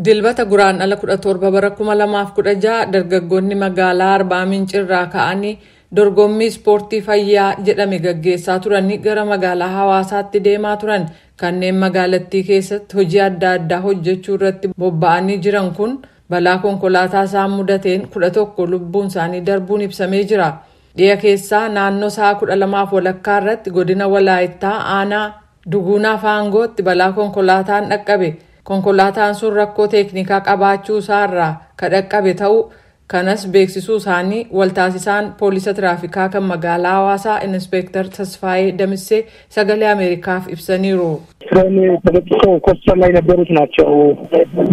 Dilbata Guraandhala 17 bara 2016 dargaggoonni magaalaa Arbaa Mincirraa ka'anii dorgommii ispoortii fayyaa jedhame gaggeessaa turanii gara magaalaa Hawaasaatti deemaa turan. Kanneen magaalattii keessatti hojii adda addaa hojjechuu irratti bobba'anii jiran kun balaa konkolaataa isaan mudateen 11 lubbuun isaanii darbuun ibsamee jira. Dhiya keessaa naannoo sa'a 12:30 irratti godina Walaayittaa aanaa Duguunaa Faangootti balaa konkolaataan dhaqqabe. Konkolaataan sun rakkoo teeknikaa qabaachuu isaarraa ka dhaqqabe ta'uu kanas beeksisuu isaanii waltaasisaan poolisa tiraafikaa kan magaalaa Hawaasaa Inspeektar Tasfaayee Damissee Sagalee Ameerikaaf ibsaniiru. ፍሬን ተበጥሶ ኮስተር ላይ የነበሩት ናቸው።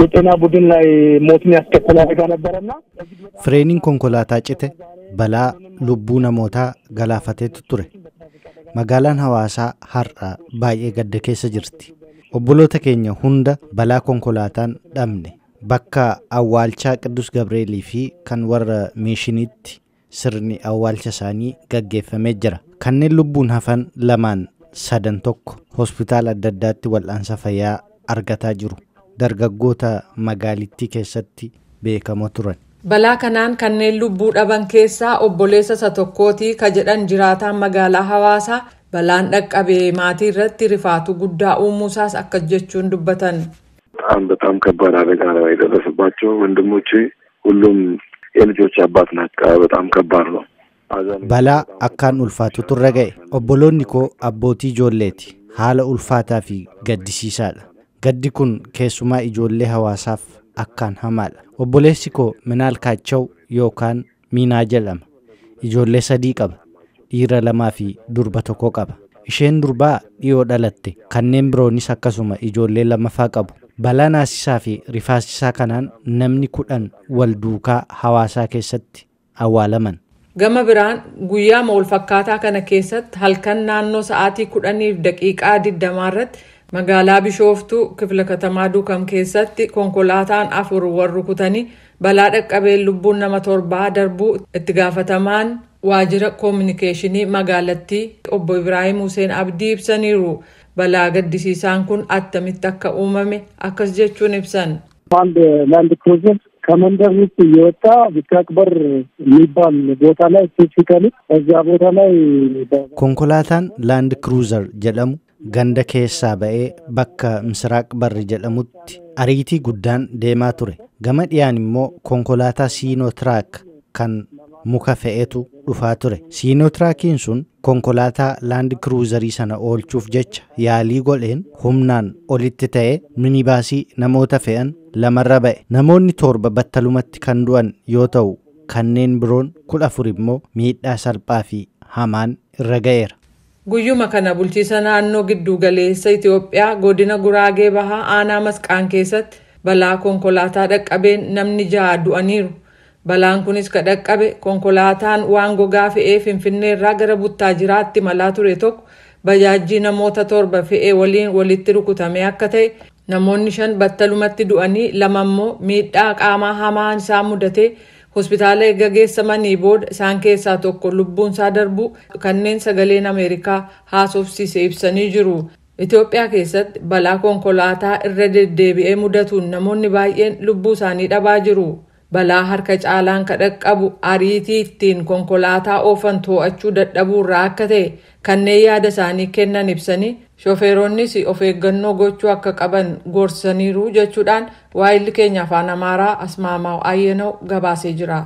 የጤና ቡድን ላይ ሞትን ያስከተለ አደጋ ነበረና Fireeniin konkolaataa cite balaa lubbuu namootaa galaafateetu ture. Magaalaan Hawaasaa har'a baay'ee gadda keessa jirti. Obboloota keenya hunda balaa konkolaataan dhabne. Bakka awwaalchaa Qidus Gabreelii fi kan warra Meeshiniitti sirni awwaalcha isaanii gaggeeffamee jira. Kanneen lubbuun hafan lamaan sadan tokko hospitaala adda addaatti wal'aansa fayyaa argataa jiru. Dargaggoota magaalittii keessatti beekamoo turan. Balaa kanaan kanneen lubbuu dhaban keessaa obboleessa isa tokkootii ka jedhan jiraataan magaalaa Hawaasaa balaan dhaqqabe maatii irratti rifaatu guddaa uumuusaas akka jechuun dubbatan. በጣም በጣም ከባድ አደጋ ነው የደረሰባቸው። ወንድሞቼ ሁሉም የልጆች አባት ናቸው። በጣም ከባድ ነው። Balaa akkaan ulfaatutu irra ga'e. Obboloonni koo abbootii ijoolleeti. Haala ulfaataa fi gaddisiisaadha. Gaddi kun keessumaa ijoollee hawaasaaf akkaan hamaadha. Obboleessi koo Minaal Kaachaw yookaan Miinaa jedhama. Ijoollee sadii qaba. Dhiira lamaa fi durba tokko qaba. Isheen durbaa dhiyoo dhalatte. Kanneen biroonis akkasuma ijoollee lamafaa qabu. Balaa naasisaa fi rifaasisaa kanaan namni 10 wal duukaa hawaasaa keessatti awwaalaman. Gama biraan guyyaa walfakkaataa kana keessatti halkan naannoo sa'aatii 10:20 irratti magaalaa Bishooftuu kifla katamaa Duukam keessatti konkolaataan afur wal rukutanii balaa dhaqqabeen lubbuun nama torbaa darbuu itti gaafatamaan waajjira koominikeeshinii magaalattii obbo Ibraayim Hussein Abdii ibsaniiru. Balaa gaddisiisaan kun attamitti akka uumame akkas jechuun ibsan. አንድ ላንድ ክሩዘር ከመንደር ውስጥ እየወጣ ምስራቅ በር የሚባል ቦታ ላይ ስፔሲፊካሊ እዚያ ቦታ ላይ Konkolaataan Land Cruiser jedhamu ganda keessaa ba'ee bakka Misraaq Barri jedhamutti ariitii guddaan deemaa ture. Gama dhiyaan immoo konkolaataa Siinootiraak kan muka fe'etu dhufaa ture. Siinotiraakiin sun konkolaataa Land Cruiserii sana oolchuuf jecha yaalii godheen humnaan olitti ta'e minibaasii namoota fe'an lamarra ba'e. Namoonni torba battalumatti kan du'an yoo ta'u kanneen biroon 14 immoo miidhaa salphaa fi hamaan irra ga'eera. Guyyuma kana bulchiisa naannoo giddu galeessa Itoophiyaa godina Guraagee Bahaa aanaa Masqaan keessatti balaa konkolaataa dhaqqabeen namni ja'a du'aniiru. Balaan kunis ka dhaqqabe konkolaataan waan gogaa fe'ee Finfinnee irraa gara Buttaajiraatti imalaa ture tokko bajaajii namoota torba fe'ee waliin walitti rukutamee akka ta'e namoonni shan battalumatti du'anii lama immoo miidhaa qaamaa hamaan isaan mudatee hospitaala erga geessamanii booda isaan keessaa tokko lubbuun isaa darbuu kanneen sagaleen Ameerikaa haasofsiise ibsanii jiru. Itoophiyaa keessatti balaa konkolaataa irra deddeebi'ee mudatuun namoonni baay'een lubbuu isaanii dhabaa jiru. Balaa harka caalaan ka dhaqqabu ariitii ittiin konkolaataa oofan to'achuu dadhabuu irraa akka ta'e kanneen yaada isaanii kennan ibsanii shofeeronnis of eeggannoo gochuu akka qaban gorsaniiru jechuudhaan waayilli keenya afaan Amaaraa Asmaamaa Ayyanoo gabaasee jira.